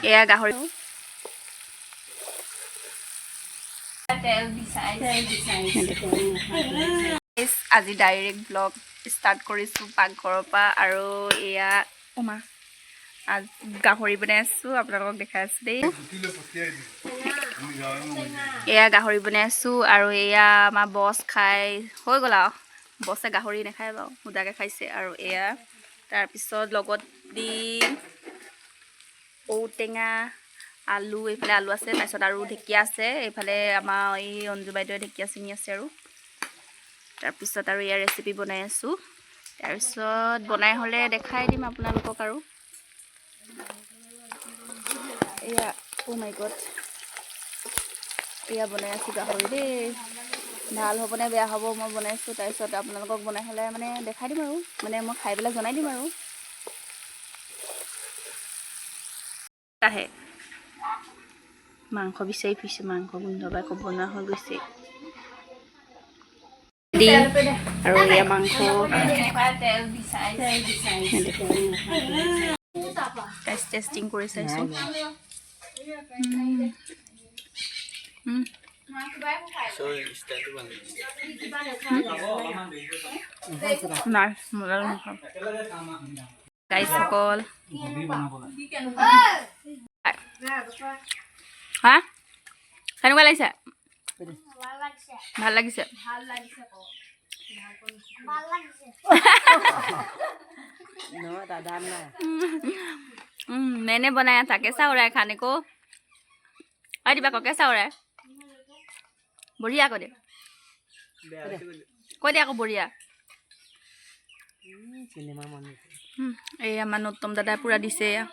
এয়া গাহৰি। আজি ডাইৰেক্ট ব্লগ ষ্টাৰ্ট কৰিছোঁ পাকঘৰৰ পৰা। আৰু এয়া ওমা, আজ গাহৰি বনাই আছোঁ, আপোনালোকক দেখাই আছোঁ দেই। এয়া গাহৰি বনাই আছোঁ আৰু এয়া আমাৰ বছ খাই হৈ গ'ল। আৰু বছে গাহৰি নাখায় বাৰু, সুদাকৈ খাইছে। আৰু এয়া তাৰপিছত লগত দি ঔটেঙা, আলু, এইফালে আলু আছে, তাৰপিছত আৰু ঢেকীয়া আছে। এইফালে আমাৰ এই অঞ্জু বাইদেৱে ঢেকীয়া ছিঙি আছে। আৰু তাৰপিছত আৰু ইয়াৰ ৰেচিপি বনাই আছোঁ। তাৰপিছত বনাই হ'লে দেখাই দিম আপোনালোকক। আৰু এয়া, অ' মাই গড, এয়া বনাই আছোঁ গাহৰি দেই। ভাল হ'বনে বেয়া হ'ব, মই বনাইছোঁ। তাৰপিছত আপোনালোকক বনাই হ'লে মানে দেখাই দিম আৰু মানে মই খাই পেলাই জনাই দিম। আৰু আহে মাংস বিচাৰি ফুৰিছে, মাংস গোন্ধ পাই ক'ব নোৱাৰা হৈ গৈছে দি। আৰু এয়া মাংস টেষ্টিং কৰি চাইছোঁ। নাই, মজা। গাইজসকল, হা, কেনেকুৱা লাগিছে? ভাল লাগিছে? मैंने बनाया था, कैसा हो रहा है खाने को? अरे दीपा को कैसा हो रहा है? बढ़िया কৈ দে, কৈ দে আকৌ বঢ়িয়া। এই আমাৰ নতুন দাদাই পূৰা দিছে এয়া।